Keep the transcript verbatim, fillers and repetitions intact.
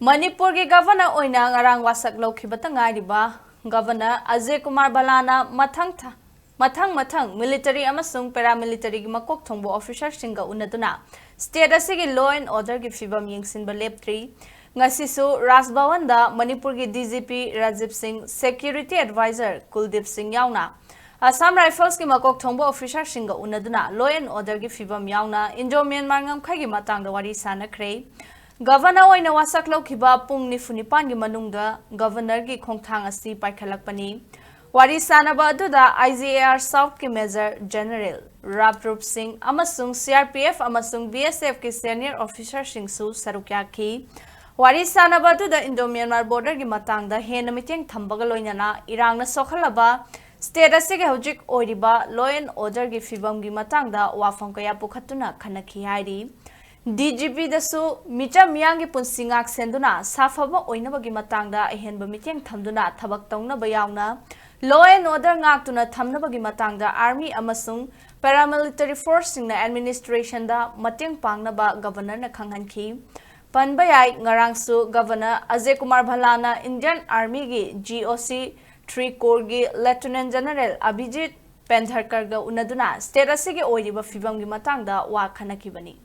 ꯃꯅꯤꯄꯨꯔꯒꯤ ꯒꯚꯔꯅꯔ ꯑꯣꯏꯅ ꯉꯔꯥꯡ ꯋꯥꯁꯛ ꯂꯧꯈꯤꯕꯇ ꯉꯥꯏꯔꯤꯕ ꯒꯚꯔꯅꯔ ꯑꯖꯌ ꯀꯨꯃꯥꯔ ꯚꯜꯂꯥꯅ ꯃꯊꯪ ꯊꯥ ꯃꯊꯪ ꯃꯊꯪ ꯃꯤꯂꯤꯇꯔꯤ ꯑꯃꯁꯨꯡ ꯄꯦꯔꯥꯃꯤꯂꯤꯇꯔꯤꯒꯤ ꯃꯀꯣꯛ ꯊꯣꯡꯕ ꯑꯣꯐꯤꯁꯥꯔꯁꯤꯡꯒ ꯎꯅꯗꯨꯅ ꯁ꯭ꯇꯦꯠ ꯑꯁꯤꯒꯤ ꯂꯣ ꯑꯦꯟ ꯑꯣꯔꯗꯔꯒꯤ ꯐꯤꯕꯝ ꯌꯦꯡꯁꯤꯟꯕ ꯂꯦꯞꯇ꯭ꯔꯤ꯫ ꯉꯁꯤꯁꯨ ꯔꯥꯖ ꯚꯋꯟꯗ ꯃꯅꯤꯄꯨꯔꯒꯤ ꯗꯤ ꯖꯤ ꯄꯤ ꯔꯥꯖꯤꯕ ꯁꯤꯡ, ꯁꯦꯀ꯭ꯌꯨꯔꯤꯇꯤ ꯑꯦꯗꯚꯥꯏꯖꯔ ꯀꯨꯜꯗꯤꯞ ꯁꯤꯡ ꯌꯥꯎꯅ ꯑꯁꯥꯝ ꯔꯥꯏꯐꯜꯁꯀꯤ ꯃꯀꯣꯛ ꯊꯣꯡꯕ ꯑꯣꯐꯤꯁꯥꯔꯁꯤꯡꯒ ꯎꯅꯗꯨꯅ ꯂꯣ ꯑꯦꯟ ꯑꯣꯔꯗꯔꯒꯤ ꯐꯤꯕꯝ ꯌꯥꯎꯅ ꯏꯟꯗꯣ ꯃ꯭ꯌꯥꯟꯃꯥꯔ ꯉꯝꯈꯩꯒꯤ ꯃꯇꯥꯡꯗ ꯋꯥꯔꯤ ꯁꯥꯅꯈ꯭ꯔꯦ꯫ ꯒꯚꯔꯅꯔ ꯑꯣꯏꯅ ꯋꯥꯁꯛ ꯂꯧꯈꯤꯕ ꯄꯨꯡ ꯅꯤꯐꯨ ꯅꯤꯄꯥꯟꯒꯤ ꯃꯅꯨꯡꯗ ꯒꯚꯔꯅꯔꯒꯤ ꯈꯣꯡꯊꯥꯡ ꯑꯁꯤ ꯄꯥꯏꯈꯠꯂꯛꯄꯅꯤ꯫ ꯋꯥꯔꯤ ꯁꯥꯅꯕ ꯑꯗꯨꯗ ꯑꯥꯏ ꯖꯤ ꯑꯦ ꯑꯥꯔ ꯁꯥꯎꯠꯀꯤ ꯃꯦꯖꯔ ꯖꯦꯅꯔꯦꯜ ꯔꯥꯞꯔꯨꯞ ꯁꯤꯡ ꯑꯃꯁꯨꯡ ꯁꯤ ꯑꯥꯔ ꯄꯤ ꯑꯦꯐ ꯑꯃꯁꯨꯡ ꯕꯤ ꯑꯦꯁ ꯑꯦꯐꯀꯤ ꯁꯦꯅꯤꯌꯔ ꯑꯣꯐꯤꯁꯥꯔꯁꯤꯡꯁꯨ ꯁꯔꯨꯛ ꯌꯥꯈꯤ꯫ ꯋꯥꯔꯤ ꯁꯥꯅꯕ ꯑꯗꯨꯗ ꯏꯟꯗꯣ ꯃ꯭ꯌꯥꯟꯃꯥꯔ ꯕꯣꯔꯗꯔꯒꯤ ꯃꯇꯥꯡꯗ ꯍꯦꯟꯅ ꯃꯤꯠꯌꯦꯡ ꯊꯝꯕꯒ ꯂꯣꯏꯅꯅ ꯏꯔꯥꯡꯅ ꯁꯣꯛꯍꯜꯂꯕ ꯁ꯭ꯇꯦꯠ ꯑꯁꯤꯒꯤ ꯍꯧꯖꯤꯛ ꯑꯣꯏꯔꯤꯕ ꯂꯣ ꯑꯦꯟ ꯑꯣꯔꯗꯔꯒꯤ ꯐꯤꯕꯝꯒꯤ ꯃꯇꯥꯡꯗ ꯋꯥꯐꯝ ꯀꯌꯥ ꯄꯨꯈꯠꯇꯨꯅ ꯈꯟꯅꯈꯤ ꯍꯥꯏꯔꯤ꯫ ꯗꯤ ꯖꯤ ꯄꯤꯗꯁꯨ ꯃꯤꯆꯝ ꯃꯤꯌꯥꯝꯒꯤ ꯄꯨꯟꯁꯤ ꯉꯥꯛ ꯁꯦꯟꯗꯨꯅ ꯁꯥꯐꯕ ꯑꯣꯏꯅꯕꯒꯤ ꯃꯇꯥꯡꯗ ꯑꯍꯦꯟꯕ ꯃꯤꯠꯌꯦꯡ ꯊꯝꯗꯨꯅ ꯊꯕꯛ ꯇꯧꯅꯕ ꯌꯥꯎꯅ ꯂꯣ ꯑꯦꯟ ꯑꯣꯔꯗꯔ ꯉꯥꯛꯇꯨꯅ ꯊꯝꯅꯕꯒꯤ ꯃꯇꯥꯡꯗ ꯑꯥꯔꯃꯤ ꯑꯃꯁꯨꯡ ꯄꯦꯔꯥꯃꯤꯂꯤꯇꯔꯤ ꯐꯣꯔꯁꯁꯤꯡꯅ ꯑꯦꯗꯃꯤꯅꯤꯁꯇ꯭ꯔꯦꯁꯟꯗ ꯃꯇꯦꯡ ꯄꯥꯡꯅꯕ ꯒꯚꯔꯅꯔꯅ ꯈꯪꯍꯟꯈꯤ꯫ ꯄꯟꯕ ꯌꯥꯏ, ꯉꯔꯥꯡꯁꯨ ꯒꯚꯔꯅꯔ ꯑꯖꯌ ꯀꯨꯃꯥꯔ ꯚꯜꯂꯥꯅ ꯏꯟꯗꯤꯌꯟ ꯑꯥꯔꯃꯤꯒꯤ G O C three ꯀꯣꯔꯒꯤ ꯂꯦꯐꯇꯤꯅꯦꯟ general ꯑꯚꯤꯖꯤꯠ ꯄꯦꯟꯙꯔꯀꯔꯒ ꯎꯅꯗꯨꯅ state ꯑꯁꯤꯒꯤ ꯑꯣꯏꯔꯤꯕ ꯐꯤꯕꯝꯒꯤ ꯃꯇꯥꯡꯗ ꯋꯥ ꯈꯟꯅꯈꯤꯕꯅꯤ꯫